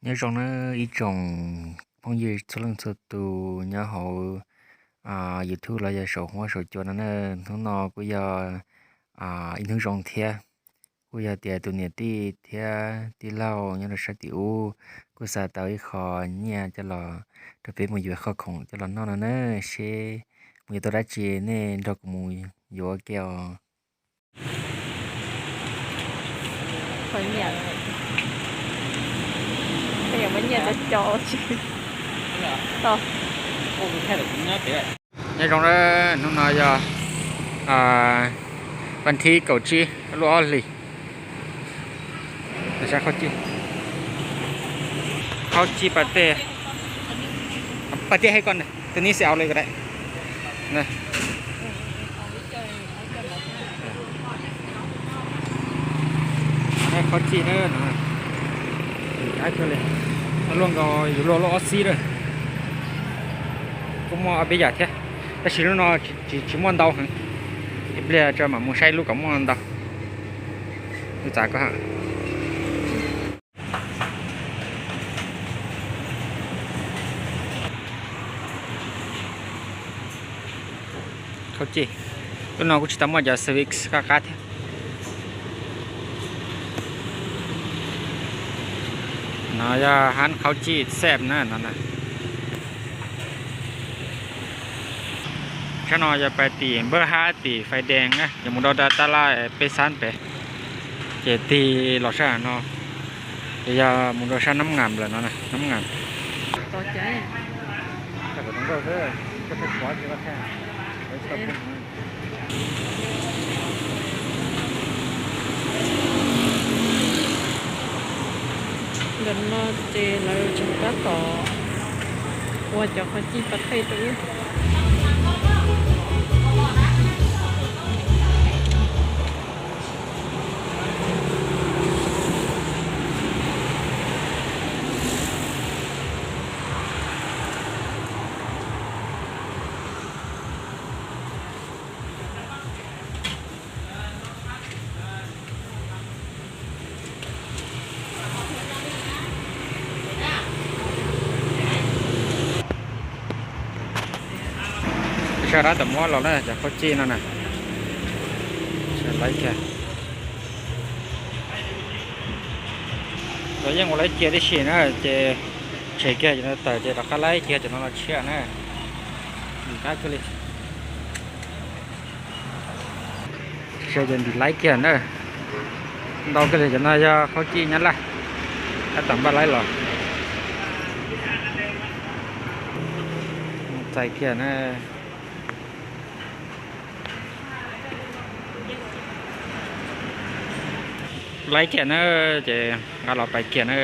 Nyob zoo nawb ib tsoom phooj ywg txhua leej txhua tus nyob hauv YouTube los yog saum huab saum cua no na. Hnub no kuj yog ib hnub zoo thiab, kuj yog tias tus niam tij thiab tij laug nyob rau sab tim ub kuj xa tau ib qho nyiaj coj los rau peb mus yuav qhov khoom coj los noj no na, seb mus yuav tau dab tsi, nej nrog kuv mus yuav ua ke os. Nyob zoo, hnub no yog vas thib kaum tsib lub ob hlis. Qhaub cij, qhaub cij pas tej, pas tej hais koj, tus ni xi au li ko dai. Qhaub cij na, luaj nkaus yus luaj lub ob xib lawm. Kuj muaj ob peb yam thiab, tab sis lub no tsis muaj ntau heev. Ib pliag tso mam mus saib lub kom muaj ntau. Txav ko ha. Qhaub cij, lub no kuj tsis tau muaj cov service qab qab thiab. No yog hab qhaub cij xej na no. Sab no yog pais tim npawb hab tim fais dees na, yog mus rau tab laj peb xab pem, ces tig los sab no, ces yog mus rau sab Nab Ngas lawm no, Nab Ngas. Ntawm no ces lawv tseem tab tom ua cov qhaub cij pas tej rau wb. Sab dab tom muab los na cov qhaub cij no na. Laiv kiag, lawv yeej ua laiv kiag tib si na, ces tshem kiag cov no tawm ces rov qab laiv kiag cov no los tshiab na. Ntim qab kiag li. Sawv daws ntim laiv kiag na. Ntau kiag li, cov no yog qhaub cij Nyab Laj, tab tom npaj laiv los. Txais kiag na. Laiv kiag na, ces nqa los pais kiag na.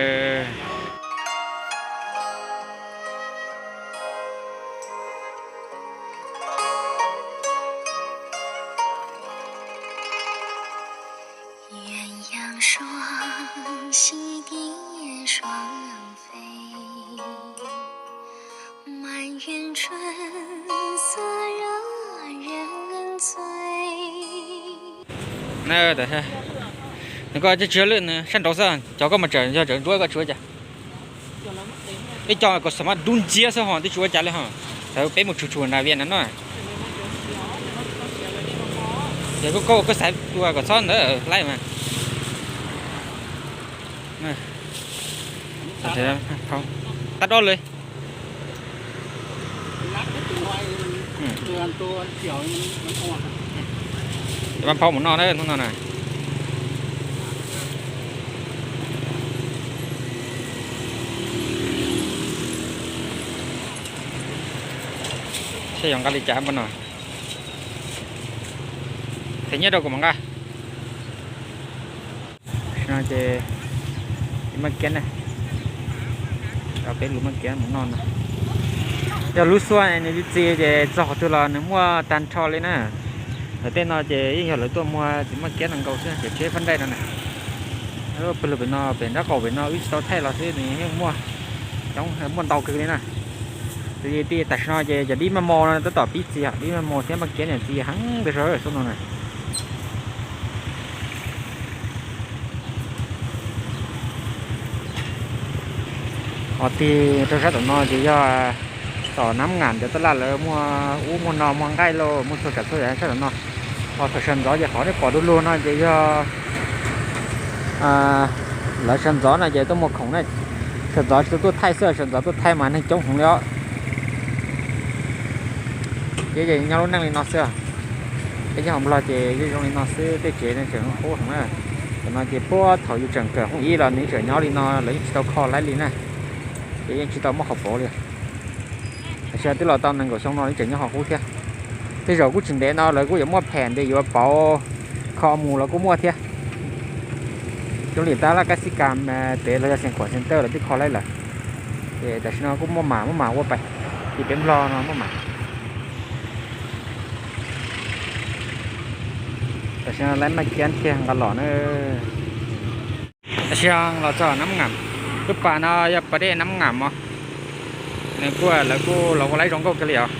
Nws koj tsis ua lwj, sab nraud xwb, cov koj mas tseem yog tseem ntsuab, koj tsis ua cas. Ib co kom xam mab dub nciab xwb ho twb tsis ua cas li ho. Thaum peb mus tshum tshum nram Vias Nam no, yog koj, koj xaiv tua kom txhob ntawd laib mas. Tab dob li. Maj phaub mus noj na hnub no na. Seb yog nqa li cas npaj no. Them nyiaj rau kuv mam nqa. No ces maj kiab na, cov peb lub maj kiab mus noj no. Yog lub xuaj nws txiv ces txog qhov twg los nws muaj tag nrho li na. Lawv tej no ces yeej yog lawv tuaj muag txiv maj kiab no nkaus xwb, ces tsheb fab nraij no na. Pw lug pem no, pem nraub qaum pem no wb tsis tau thaij los xwb, nws yeej muaj coob, muaj ntau kawg li na. Tus yim tij tam sim no ces cov dib maj mos no tab tom pib txiv, dib maj mos thiab maj kiab niam txiv heev tas zog xub no na. Ho tig rau sab tom no ces yog tom Nab Ngam cov taj laj lawv muag ub muag no muag nqaij lauj, muaj txhua tsav txhua yam sab tom no. Ho thaum sawv ntxov ces qhov nej pom du lug no ces yog lawv sawv ntxov no ces tuaj muag khoom na. Sawv ntxov tsis tau tuaj thaij xwb, sawv ntxov tuaj thaij mas neeg coob heev li os. Ces nyob lub neej li no xwb. Peb nyob hauv Nplog ces yeej zoo li no xwb, tej tsev ne tseem qub heev na. Tam no ces puag thaum yus tseem kawm hoob ib los nws tseem nyob li no, lawv yeej tsis tau kho laib li na. Ces yeej tsis tau muaj qhov pauv li. Tam sim twb los tau nees nkaum xyoo no nws tseem nyob qhov qub thiab. Tej zaum kuj tsis ntev no lawv kuj yuav muaj phem ntes yuav pauv kho mus los kuj muaj thiab. Coob li tab laj kab xib kas pem los yog Xeev Khuam Center lawv twb kho laib lawm. Ces tam sim no kuj muaj mam muaj mam ua pem, ces peb Nplog no muaj mam. Tam sim no laib maj kiab thiaj nqa los na. Tam sim no los txog Nab Ngam, lub pas no yog pas dej Nab Ngam os. Nws kuj lawv kuj los ua laib zoo nkauj kawg li os.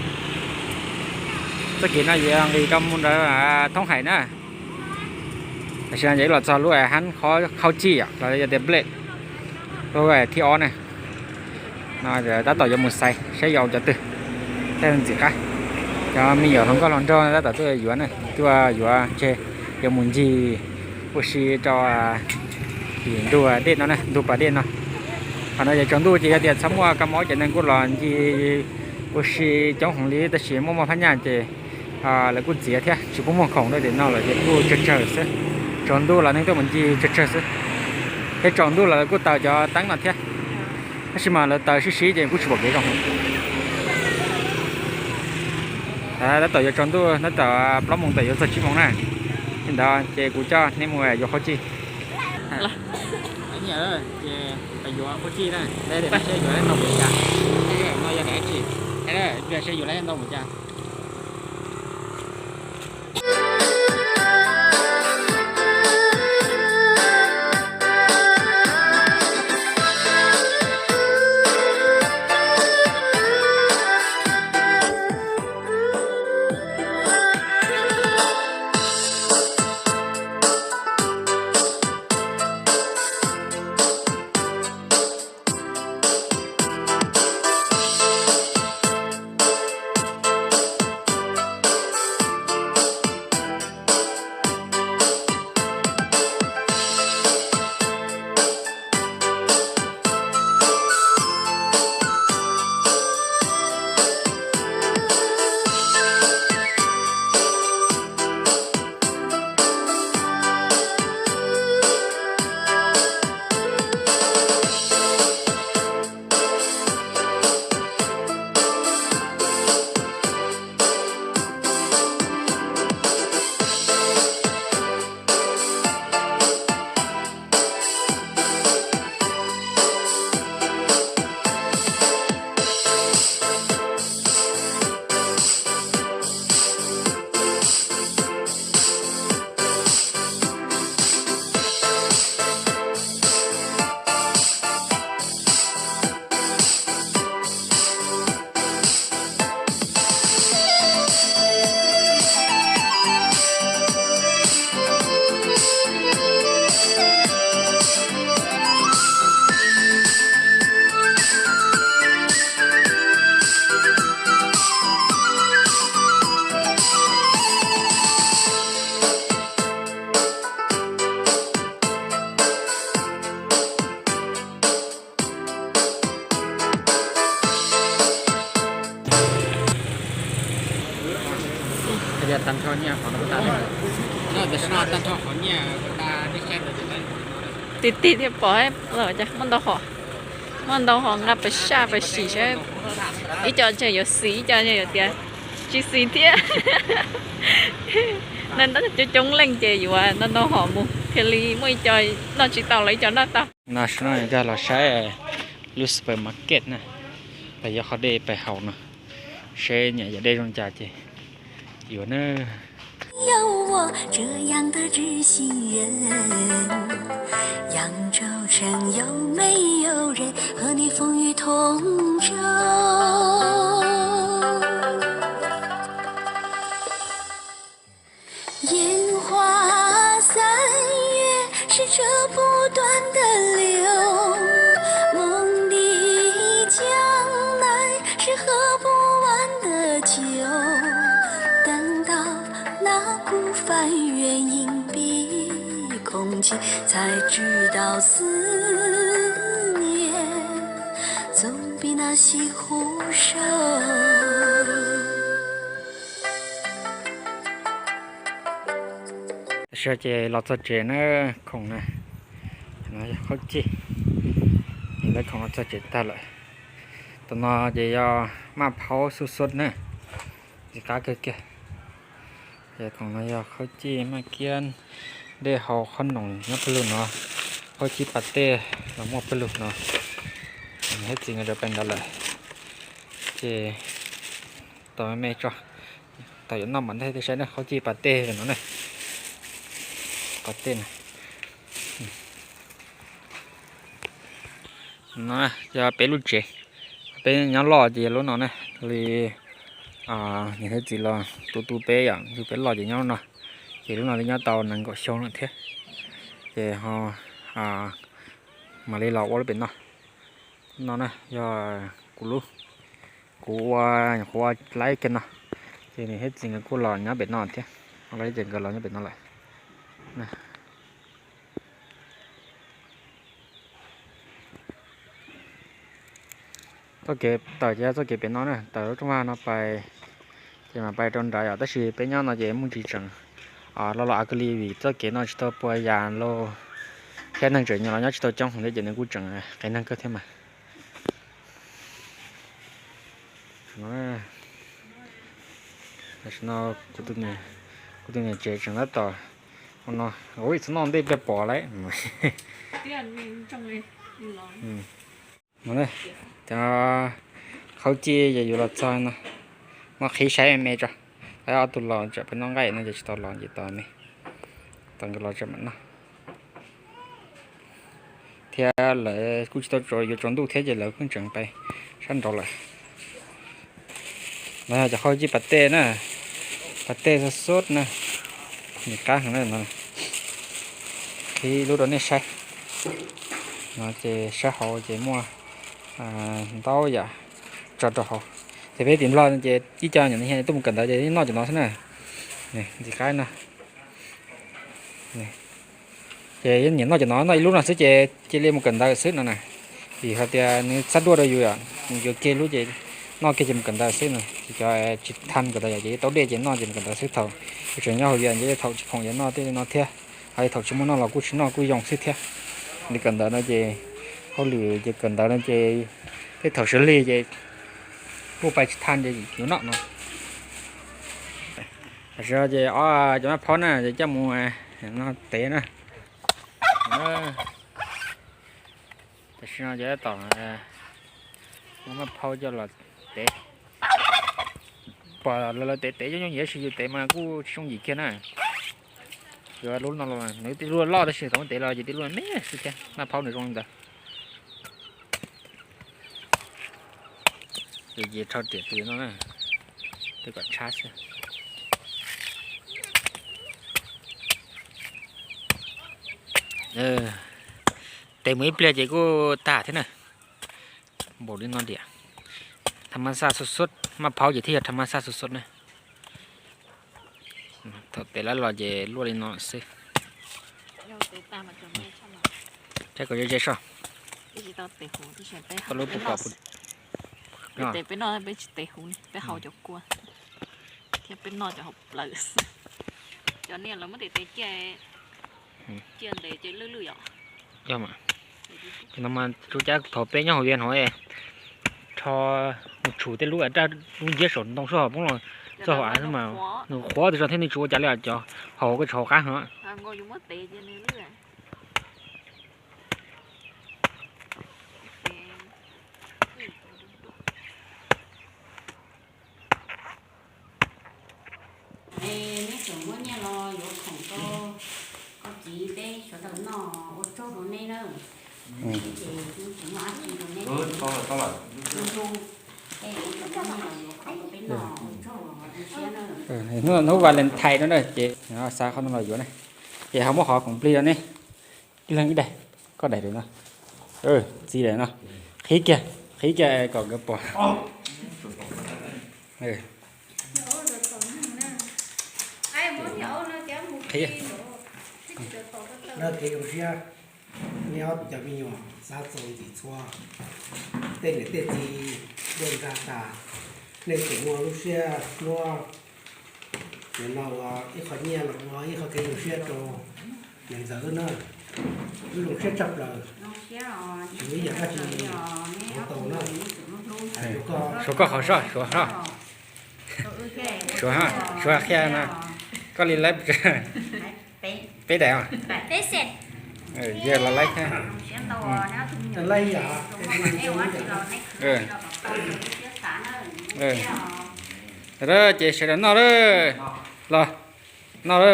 Txoj kev no yuav nqis rau mus ntawd Thoob Hais na. Tam sim no yog los txog lub hab qhov khaub cij los yog tias blade, lub thib ob na. No tab tom yuav mus xaiv saib yuav cov twg, tej ntxim qab. Cov me nyuam hluas nkauj hluas nraug tab tom tuaj yuav na, tuaj yuav ntshe yuav mus ncig ua si rau tim ntug dej no na, ntug pas dej no. Qhov no yog tsaus ntuj ces yog tias txhob muaj kab mob ces neeg kuj los ncig ua si coob heev li, tab sis muaj muaj phab nyaj ces lawv kuj txiav thiab, tsis pub muag khoom rau tim no lawm ces kuj tsawg tsawg xwb. Tsaus ntuj los neeg tuaj mus ncig tsawg tsawg xwb, thiab tsaus ntuj los lawv kuj taws cov teeb no thiab. Tab sis mas lawv taws sib sib ces kuj tsis pom kev zoo. Tab tom yuav tsaus ntuj, tab tom plaub moos tawm yuav txog tsib moos na. Li ntawd ces kuv coj nej mus yuav khaub cij. Ces yuav khaub cij na, seb yuav ntau npaum cas. No yog daim tsi, seb yuav ntau npaum cas. Tig tig thiaj pom, muaj ntau hom, muaj ntau hom nqa pas saj pas sim saib, ib co ntshe yuav xis ib co ntshe yuav tias tsis xis thiab. Neeg coob coob leej ces yuav ntau ntau hom mus thiaj li muaj ib co noj tsis tau los ib co noj tau. No sawv daws los saib lub supermarket na, los yog qhov dej pem haus no, seb nyiam yam dej zoo cas ces yuav na. 空气，才知道思念总比那西湖深。 Tam sim no ces los txog tsev na, khoom na, no yog khaub cij, lawv khoom los txog tsev tag lawm. Tam no ces yog maj phaub xub xub na, ntxim qab kawg kiag. Ces khoom no yog khaub cij, maj kiab, dej haus, qhob noom nyob pawg lug no, khaub cij pas tej los muaj pawg lug no. Thiab txiv nkawd rov pem ntawd lawm, ces tau me tso, tau yuav noj mas ntej tej saib na, khaub cij pas tej no na, pas tej na. No yog peb lub tsev, peb nyob loj ces yog lub no na, li niam thiab txiv los tu tu peb yom, yug peb loj ces nyob lub no, ces lub no twb nyob tau nees nkaum xyoo lawm thiab, ces ho mam li los ua lub pem no. No na yog kuv lub, kuv ua, kuv ua laib kiag no, ces niam thiab txiv nkawd kuj los nyob pem no thiab, ua laib ces nkawd los nyob pem no lawm. Txoj kev tawm ces yog txoj kev pem no na, tawm lub rooj vag no pais, ces mam pais rau nrad yom, tab sis peb nyob no ces muaj tsis tseem lo los a ka li vim txoj kev no tsis tau puas yas lauj, thiab neeg tseem nyob los nyob tsis tau coob thiab ces nws kuj tseem qias neeg kawg thiab mas. Tam sim no kuv tus niam tsev tseem tab tom ua no, ua ib txhia noj ntej pliag pom lawm. Cov khaub cij ces yuav los txog no, muab qhib saib me tso, ob tug los tsam peb noj nqaij no ces tsis tau los ces tos me, tos nkawd los tsam mam noj. Thiab lawv kuj tsis tau tsaus, yuav tsaus ntuj thiab ces lawv pheej tseem pais sab nraud lawm. No yog cov khaub cij pas tej na, pas tej xub xub na, nws qab heev na no. Qhib lub rau nej saib, no ces sab hauv ces muaj ntau yam tso rau hauv. Ces peb tim Nplog ces ib co nyuam tuaj mus kawm ntawv ces noj cov no xwb na. Ntxim qab no. Ces nyiam noj cov no, noj ib lub no xwb ces cia li mus kawm ntawv xwb no na. Vim hais tias nws xab duaj rau yus, yus yuav kiag lub ces noj kiag ces mus kawm ntawv xwb no. Ces cov tsis tha mus kawm ntawv yom, ces tau dej ces noj ces mus kawm ntawv xwb. Thaum tseem nyob hauv liaj ces thaum tsis khoom ces noj tej no thiab, ho thaum tsis muaj noj los kuj tsis noj kuj yoo xwb thiab. Li kawm ntawv no ces hauj lwm ces kawm ntawv no ces tej thaum sawv lig ces kuj pais tsis tha ces yuav noj no. Tam sim no ces cov maj phaub na ces coj mus no tev na. Tam sim no ces tab tom muab maj phaub coj los tev. Pom lawv lawv tev coob coob yam tab sis yus tev mas kuj tsis yooj yim kiag na. Yuav lub no los nws tij lub loj tab sis thaum muab tev los ces tij lub me xwb thiab, maj phaub nws zoo li ntawd. Ces rho riam tus no na, tej kom tshab xwb. Tev mus ib pliag ces kuj tag thiab na. Npaum li no diam. Tham mas xaj xub xub, maj phaub ces thiaj yog tham mas xaj xub xub na. Thaum tev lawv los ces luaj li no xwb. Saib kom ze ze soj. Tau lub puv kom puv. Peb noj peb tsis tev huv, peb haus cov kua thiab peb noj cov hauv plawv xwb. Cov niag lawv muab tev tev ciaj, ciaj ntev ces lwj lwj yom. Yog mas, no mas tsuas cab thaum peb nyob hauv vias no, rho mus tshum tej lub, lub nciab saum ntoo sub hauv poob los txog hauv av xwb mas nws qhuav tas zog thiab nws tsis ua cas li os, cov hauv koj tsis hauv qab heev. Neb tseem muab nyiaj los yuav khoom rau koj txiv peb sawv daws noj ua tsaug rau neb na. Ces kuv tsis muaj dab tsi rau neb, ntu ntu, es kuv tseem muab nyiaj los yuav khoom rau peb noj ua tsaug rau siab na. Hnub Valentine no na ces xav qhov no los yuav na, ces ho muab qhov khoom plig rau neb. Ib leeg ib daim, koj daim lawm no, txiv daim no, qhib kiag, qhib kiag kom nkawd pom. Qhib. Nrog kev zoo siab, nej ob cov me nyuam xav txaus ntxim txhua, tej niam tej txiv ntuj nra tas, nej tseem muaj lub siab muab nim no ua ib qho nyiaj los ua ib qho kev zoo siab rau niam ntxawm na. Wb zoo siab tshaj plaws, tsis muaj ib yam dab tsi ua tau na. Suav koj qhov soj, suav soj. Suav, suav qhia no, koj li laib peb daim os. Yog los laib thiab. Ces sawv daws noj lawm, los noj,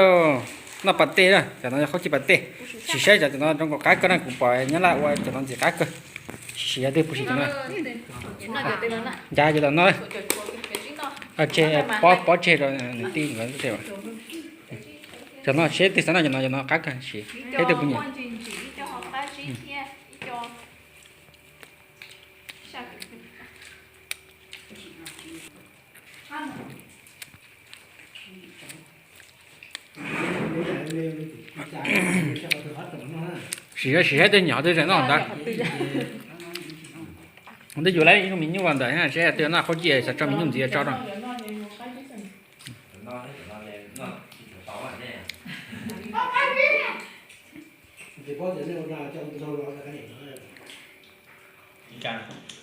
noj pas tej na, cov no yog qhaub cij pas tej. Sim saib cov no zoo nkaus qab kawg na, kuv pom nyob laj ua cov no ntxim qab kawg. Sim yog twg puas sim cov no. Ncav cov no, tseg, pob tseg rau nws tij nkawd. Cov no seb twg xav noj cov no, cov no qab kawg, sim seb twg puas nyiam. Sim, sim saib twg nyiam twg tseem noj ntawd. Twb yuav lawm ib lub me nyuj ntawm seb twg noj qhaub cij xav tso me nyuj ntxiv tso rau.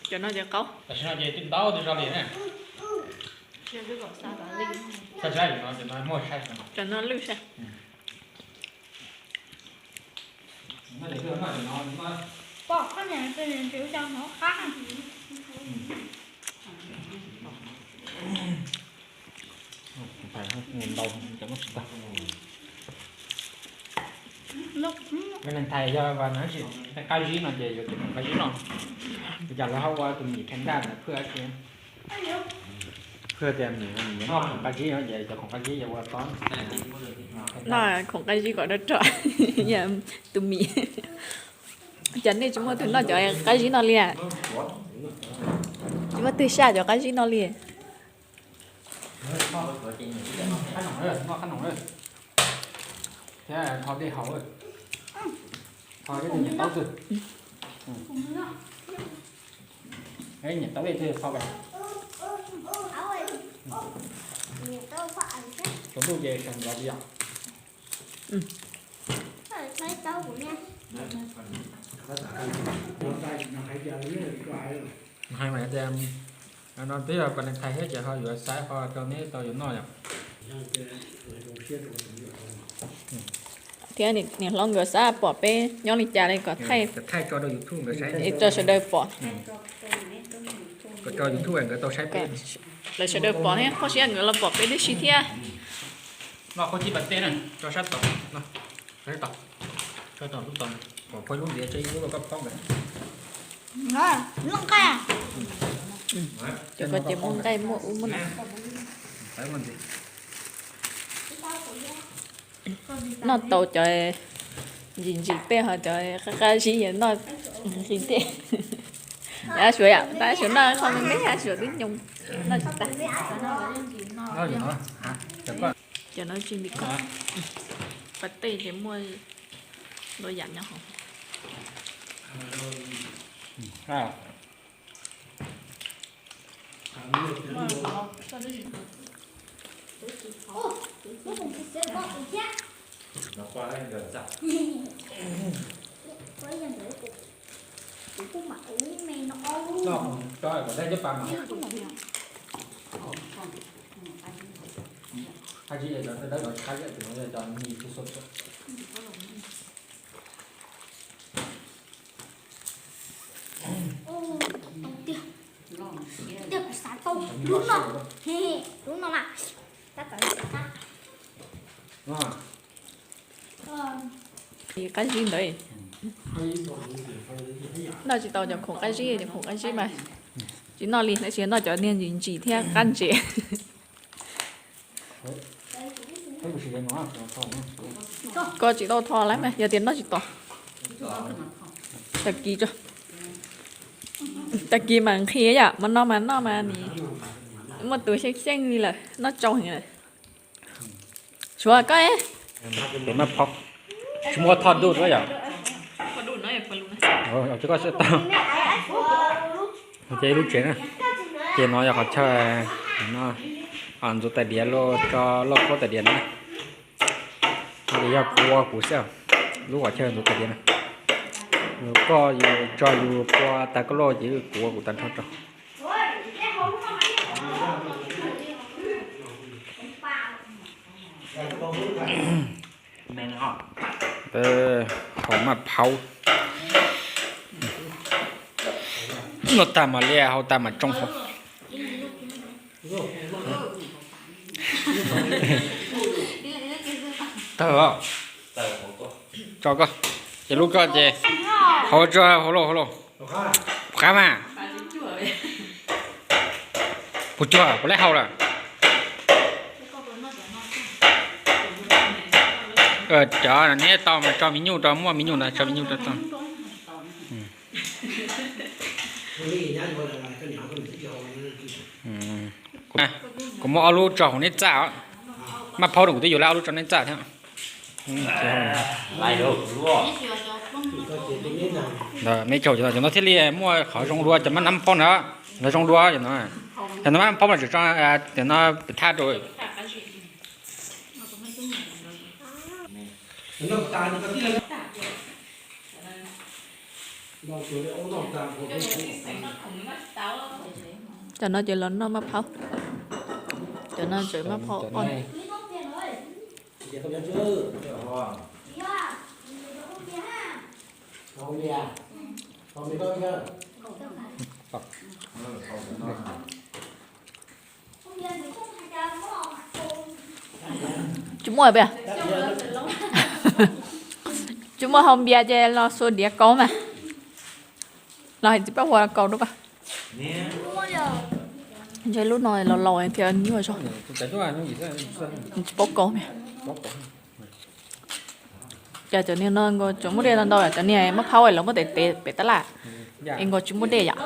Cov no ces qaub. Tam sim no ces twb ntau twb zoo li na. Saib saib, cov no muaj saib. Cov no lwj saib. Pom qhov niam txiv ua cov hauv qab. Valentine yog vas na, qab zib no ces yuav tus khoom qab zib no. Ua cas lawv ho ua tus mis khab daj ntawd phwj dab tsi? Phwj tias nws noj khoom qab zib no ces cov khoom qab zib yuav ua tob. Noj khoom qab zib kom dawb rog, tus mis. Cas nej tsis muaj tus noj cov qab zib no li? Tsis muaj twg saj cov qab zib no li. Qab noom, noj qab noom thiab tho dej haus, tho ib tug niam taub twg. Niam taub ib tug tho. Tsaus ntuj ces sawv ntxov li yom. Hais mas tias no twb yog Valentine thiab ces ho yuav xaiv qhov rau neb tau yuav noj yom. Thiab niam hlob nkawd xav pom peb nyob li cas li kom thaij, tso sawv daws pom. Kom tso YouTube nkawd tau saib peb. Lawv sawv daws pom thiab, koj siab nkawd los pom peb tib si thiab. Noj qhaub cij pas tej na, tso sab tod, tso sab tod, tso tod lub tod, pom phob lub ntiav tso ib lub rau koj phob nkawd. Cov ko ces muaj nqaij muaj ub muaj no. Noj tau cov ntsim ntsim tej ho cov qab zib noj nqi tej. Ab Suav yom, tab Suav noj qhov me me, Ab Suav twb nyoo noj tsis tag. Cov no tsis nti ko, pas tej ces muaj ntau yam nyob hauv. Tiag, kuv xav tau lub no, lub no mas tab tom xav. Qab zib ntawd noj tsis tau cov khoom qab zib, cov khoom qab zib mas tsis noj li, tab sis noj cov niag ntsim ntsim thiab qab ntses. Koj tsis tau tho lawm mas yog tias noj tsis tau. Tag kis, tag kis mas nqhis yom, mas no mas noj mas nim muaj tus xyeej xyeej li lawm, noj tsau heev lawm. Suav koj, peb maj phob, Tsis muaj thoj dub na yom. Ces koj tau ces ib lub tsev na. Ces no yog qhov chaw no, ntxuav tais diav los tso lauj kaub tais diav na. Ces yog kuv ua kuv xwb, lub qhov chaw ntxuav tais diav na. Yus koj yus tso yus pua tas koj lauj ces kuv ua kuv tag nrho rau. Haus maj phaub. Noj tag mas liaj, haus tag mas tsoo hauv. Tawg, tso koj, ces lub koj ces haus tso, haus lauj, haus lauj. Puas qab mas? Puas cuag, puas lab haus lawm? Cov neb tau mas tso me nyuj rau, muaj me nyuj ntawd tso me nyuj rau tau. Kuv muab ob lub tso hauv neb txaj os. Maj phaub no kuv twb yuav lab ob lub tso neb txaj thiab. Me caum cov no thiaj li muaj qhov zoo dua cov maj phaub na. Nws zoo dua cov no. Cov no maj phaub mas tseem tso, cov no pem thaj rau. Cov no ces los noj maj phaub. Cov no tseem maj phaub os. Tsis muaj, tsis muaj haus npias ces los xuas diav kaus mas. Los hais txiv Paj Huas kaus rau koj. Ntshe lub no laus laus thiaj nyuaj zog. Tsis paub kaus mas. Cas cov niag no nkaus tseem muaj dej ntau ntau, cov niag maj phaub lawv muab tev tev pem tab laj, es nkaus tsis muaj dej yom.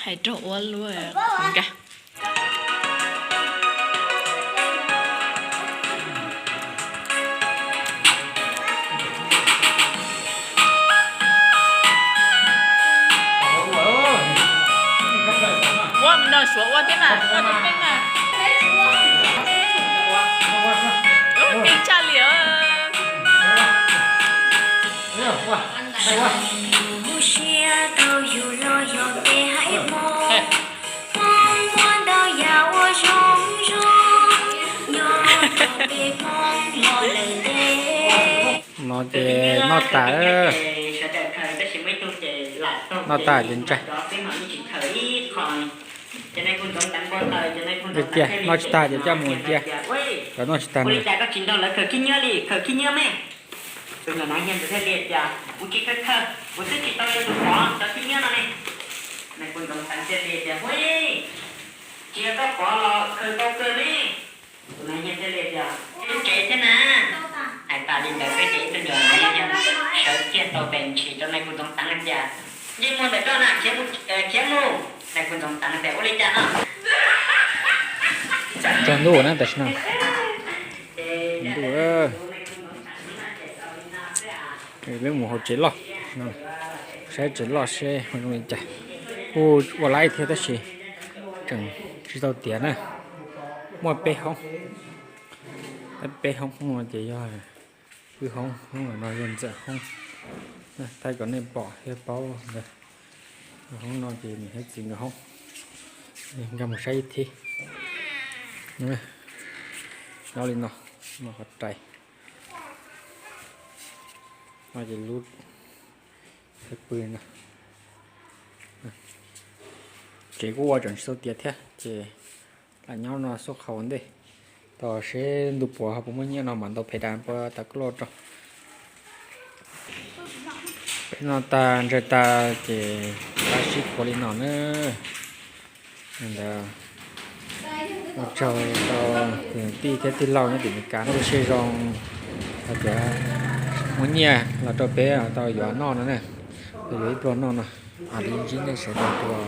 Hais rau ua luaj nkag. Ua mus nrog Suav ua thiab mas, ua tus peej mas. Ub, keej tshaj li os. No ces noj tas, noj tas ces ntsaig. Cia, noj tsis tag ces coj mus cia, cov noj tsis tag no. Tus nam na thiaj li tias, kuv tsis khaws khaws, kuv twb tsis tau li tus pov cov tib nyiab no ne. Nais Phoo Ntxoov Teev thiaj li tias, hu, tsis yog koj pov los khaws tau kawg ne. Tus nam na thiaj li tias, lub tsev thiab na. Hais tas li ntawd peb ces ib tug nyuam na yog sawv kiag tau tes ntshis rau Nais Phoo Ntxoov Teev hais tias, yeej muaj ntawm koj na, khiav mus, khiav mus. Nais Phoo Ntxoov Teev tias, ua li cas no? Tsaus ntuj na tam sim no. Ntuj, peb mus hauv tsev loj, saib tsev loj seb zoo li cas. Kuj ua laib thiab tab sis tseem tsis tau tiav na. Muaj peb hoob, peb hoob no ces yog pw hoob, hoob no yog ntxawm hoob. Thaij kom nej pom thiab paub ntawd. Hoob no ces niam thiab txiv nkawd hoob. Nkag mus saib ib thib. Nyob li no, no qhov rais. No ces lub pw no. Tsev kuj ua tseem tsis tau tiav thiab ces lam nyob no xub qhau ua ntej. Tos seb ntu puas ho puas muaj nyiaj no mam ntaus phem das pua tas kuj loj rau. Peb noj tag ntsaws tag ces pab sib khuav li no na. Ntawd ua tsaug rau kwv tij thiab tij laug nyob tim Meskas, ua siab zoo hais tias muaj nyiaj los rau peb tau yuav noj no na, tau yuav ib pluag noj no. Li ntsib nej sawv daws dua.